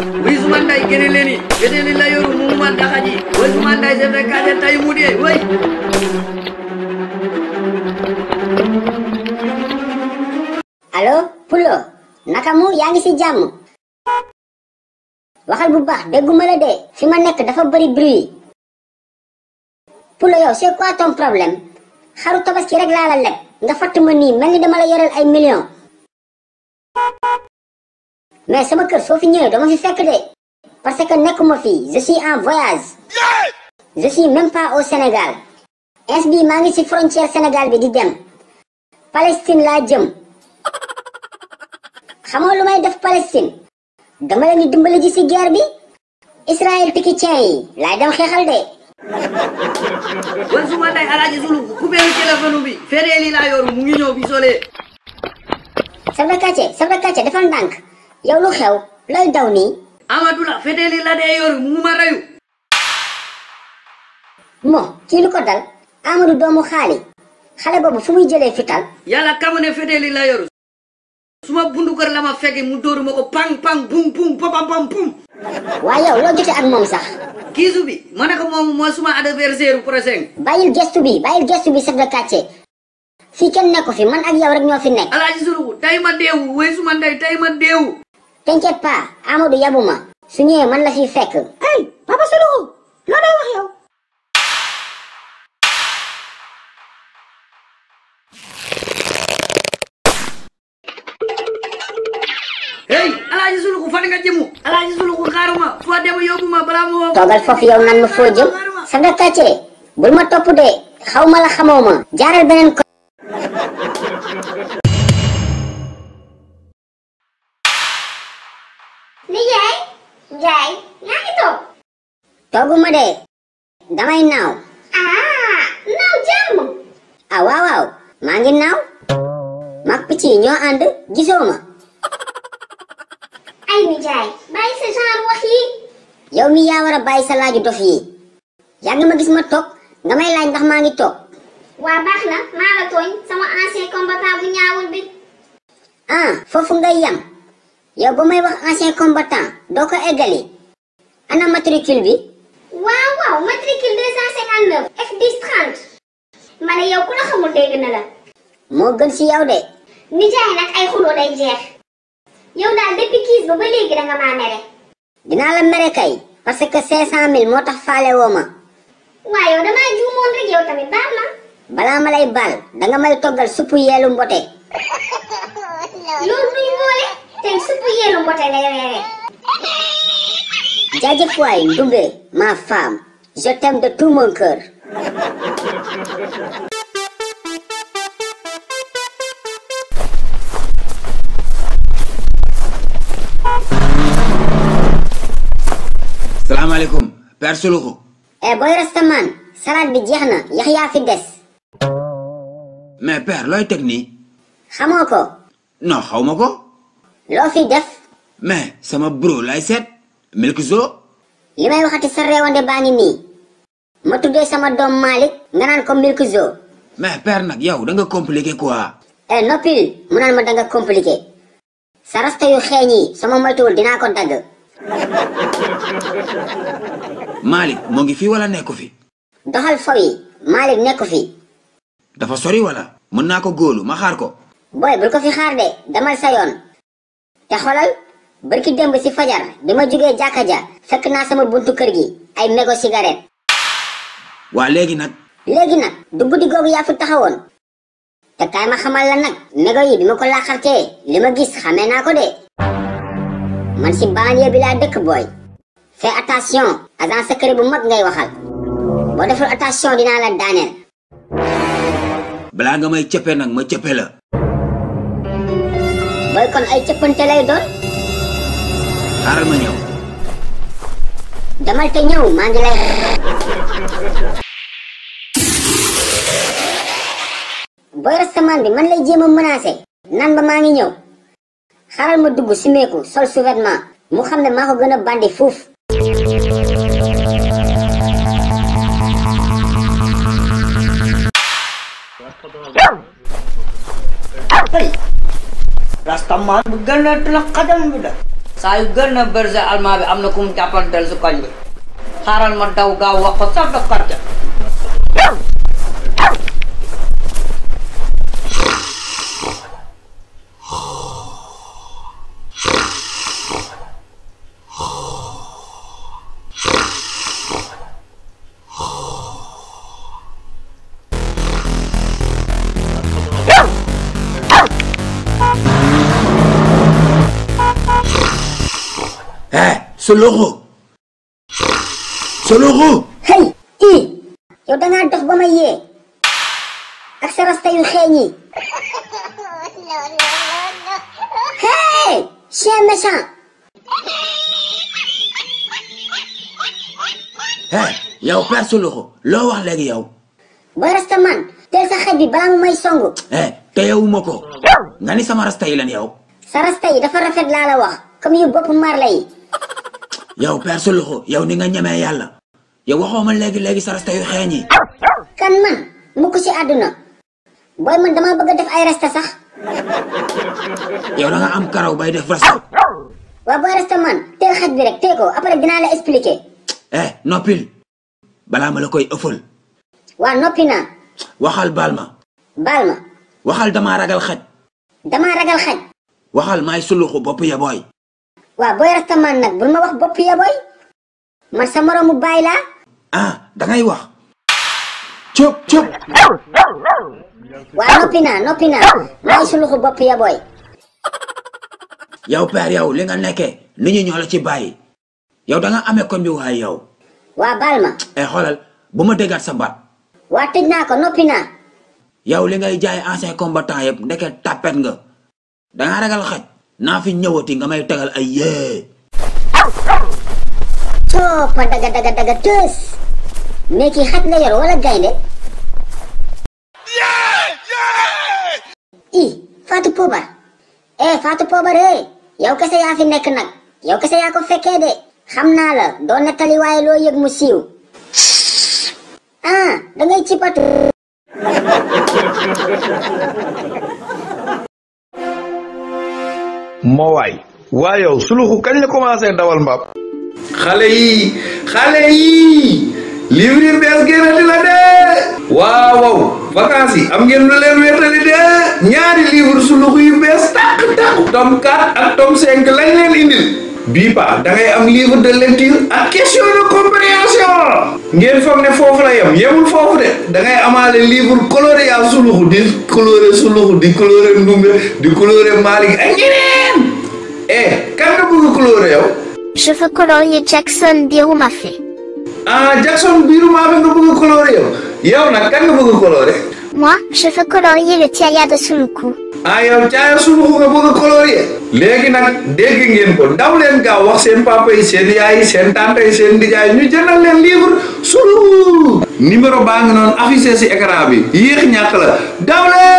Woi sumandai keneleni. Keneleni la yoru mumuan dakaji. Woi sumandai sebre kaje tayu mudie. Woi. Halo, Pulo. Nakamu yaa ngi ci jàmm. Waxal bu baax dégguma la de. Fi ma nekk dafa bari bruit. Pulo yow c'est quoi ton problème? Xaru tabaski rek laa la leb. Nga fatt ma nii mel ni dama la yoreel ay millions. Mais sama kër soo fi ñëwee dama fi fekk de. Parce que nekkuma fi. Je suis en voyage. Je suis même pas au Sénégal. Ins bi maa ngi ci frontière Sénégal bi di dem. Palestine laa jëm. Xamoo lu may def Palestine? Dama leen di dimbali ji ci guerre bi. Israël pikicien yi laay dem xeexal de. Woi sumandai alaji Zulu kuberu téléphone bi. Fedeli la yoru mu ngi ñëw bi solee. Chef de quartier defal ndànk. Yow lu xew looy daw nii. Amadou la fedeli la de yoru mu ma rayu. Mo kii lu ko dal. Amadou doomu xaali. Xale boobu fu muy jëlee fital. Yàlla kamu ne fedeli la yoru. Suma bundu kër la ma fekk mu dóoru ma ko pang pang bum bum pam pam pum. Waaye yow loo jotee ak moom sax. Kiisu bi ma ne ko moom mooy suma adversaire prochain. Bàyyil gestu bi chef de quartier. Fii kenn nekku fi man ak yow rek ñoo fi nekk. Alaaji Suluxu tay ma deewu Woi sumandai tay ma deewu. T'inquiète pas Amadou yabuma. Su ñëwee man la fi fekk. Hey Papa Suluxu loo doon wax yow. Hey Alaaji Suluxu fan nga jëmu. Alaaji Suluxu xaaruma foo dem yóbbu ma balaa ma. Toogal foofu yow nan ma foo jëm. Chef de quartier bul ma topp de xaw ma la xamoo ma. Jaaral beneen ko. Nijaay Njaay yaa ngi toog. Tooguma de damay naaw. Naaw jàmm. Waaw maa ngi naaw. Mag picc yi ñoo ànd gisoo ma. Ay nijaay bàyyi sa genre wax yi. Yow mi yaa war a bàyyi sa laaju dof yi. Yàgg ma gis ma toog nga may laaj ndax maa ngi toog. Waa baax na maa la tooñ sama ancien combattant bu ñaawul bi. Foofu ngay yam. Yow ba may wax ancien combattant doo ko eggali. Ana matricule bi. Waaw matricule 259 F10 30. Ma ne yow ku la xamul dégg na la. Moo gën ci yow de. Nijaay nag ay xuloo day jeex. Yow daal depuis kiis ba léegi danga maa mere. Dinaa la mere kay parce que 500 000 moo tax faale woo ma. Waaw yow damaa juumoon rek yow tamit baal ma. Balaa ma lay baal danga may toggal suppu yeelu mbote. Loolu duñ boole tey suppu yeelu mbote nga yoree. Jaajëf waay Ndumbe ma femme je t'aime de tout mon cœur. Salaamaaleykum Père Suluxu. Boy Rastaman salade bi jeex na yax yaa fi des. Mais Père looy teg nii. xamoo ko. non xaw ma ko. loo fi def. mais sama bro lay seet. Milkzo. li may waxati sa réewande baa ngi nii. ma tuddee sama doom Malick nga naan ko Milkzo. mais Père nag yow da nga compliqué quoi. noppil mu naan ma da nga compliqué. sa rasta yu xeeñ yi sama moytuwul dinaa ko dagg. Malick moo ngi fi wala nekku fi. doxal fo yi Malick nekku fi. dafa sori wala. mën naa ko góolu ma xaar ko. booy bul ko fi xaar de damal sa yoon. te xolal barki démb ci fajar bi ma jógee jàkka ja fekk naa sama buntu kër gi ay mégo cigarette. waa léegi nag. du guddi googu yaa fi taxawoon. te kaay ma xamal la nag mégo yi bi ma ko laaxartee li ma gis xamee naa ko de. man ci banlieue bi laa dëkk booy. fais attention agent secret bu mag ngay waxal. boo deful attention dinaa la daaneel. balaa nga may cëppe nag ma cëppe la. booy kon ay cëppante lay doon. xaaral ma ñëw. demal te ñëw maa ngi lay. booy Rastaman bi man lay jéem a menacé. nan ba maa ngi ñëw. xaaral ma dugg simeeku sol sous-vêtement mu xam ne maa ko gën a bandi fuuf. Rastaman bu gën a la xadam bi da saa yu gën a berger allemand bi am na ku mu jàppanteel si koñ bi xaaral ma daw gaaw wax ko chef de quartier. Suluxu hey yow da ngaa dox ba ma yee ak sa rasta yu xeeñ yi hey chien méchant yow père Suluxu loo wax léegi yow booy rasta man teel sa xaj bi balaa mu may songu te yowuma ko nga ni sama rasta yi lan yow sa rasta yi dafa rafet laa la wax comme yu bopp marla yi yow père Suluxu yow ni nga ñemee yàlla yow waxoo ma léegi sa rasta yu xeeñ yi kan man mukk ci àdduna booy man dama bëgg a def ay rasta sax yow da nga am karaw bay def rasta waa booy rasta man teel xaj bi rek tee ko après dinaa la expliquer noppil balaa ma la koy ëffal waa noppi naa waxal baal ma waxal damaa ragal xaj waxal maay Suluxu bopp ya booy waa booy rasta man nag bul ma wax bopp ya booy man sa moroomu baay laa dangay wax cëp waa noppi naa maay Suluxu bopp ya booy yow père yow li nga nekkee nit ñi ñoo la ci bàyyi yow da nga amee koñ bi waaye yow waa baal ma xoolal bu ma déggaat sa baat waa tëj naa ko noppi naa yow li ngay jaay ancien combattant yëpp ndeke tapet nga danga ragal xaj naa fi ñëwati nga may tegal ay yee coopa daga tës mais kii xaj la yor wala gaynde Fatou Pobar Fatou Pobar yow kese yaa fi nekk nag yow kese yaa ko fekkee de xam naa la doo nettali waaye loo yëg mu siiw dangay cipatu moo waay yow Suluxu kañ la commencé dawal mbaam xale yi livre bees génnati la de waaw vacances yi am ngeen lu leen wéetali de ñaari livre Suluxu yu bees tàq tome 4 ak tome 5 lañ leen indil bii pa da ngay am livre de lecture ak question de compréhension ngeen foog ne foofu la yemul foofu de da ngay amaale livre coloré yaa Suluxu di coloré Suluxu di coloré Ndumbe di coloré Malick ak ñeneen kan nga bëgg coloré yow Je veux colorier Jackson Birumafé. Jackson Birumafé nga bëgg coloré yow nag kan nga bëgg coloré Moi, je veux colorier le Tiaya de Suluku. yow Tiaya Suluku nga bëgg colorier léegi nag dégg ngeen ko daw leen gaaw wax seen papa yi seen yaay yi seen tante yi seen nijaay ñu jëndal leen livre Suluku numéro baa ngi noonu affiché ci écran bi yéex ñàkk la daw leen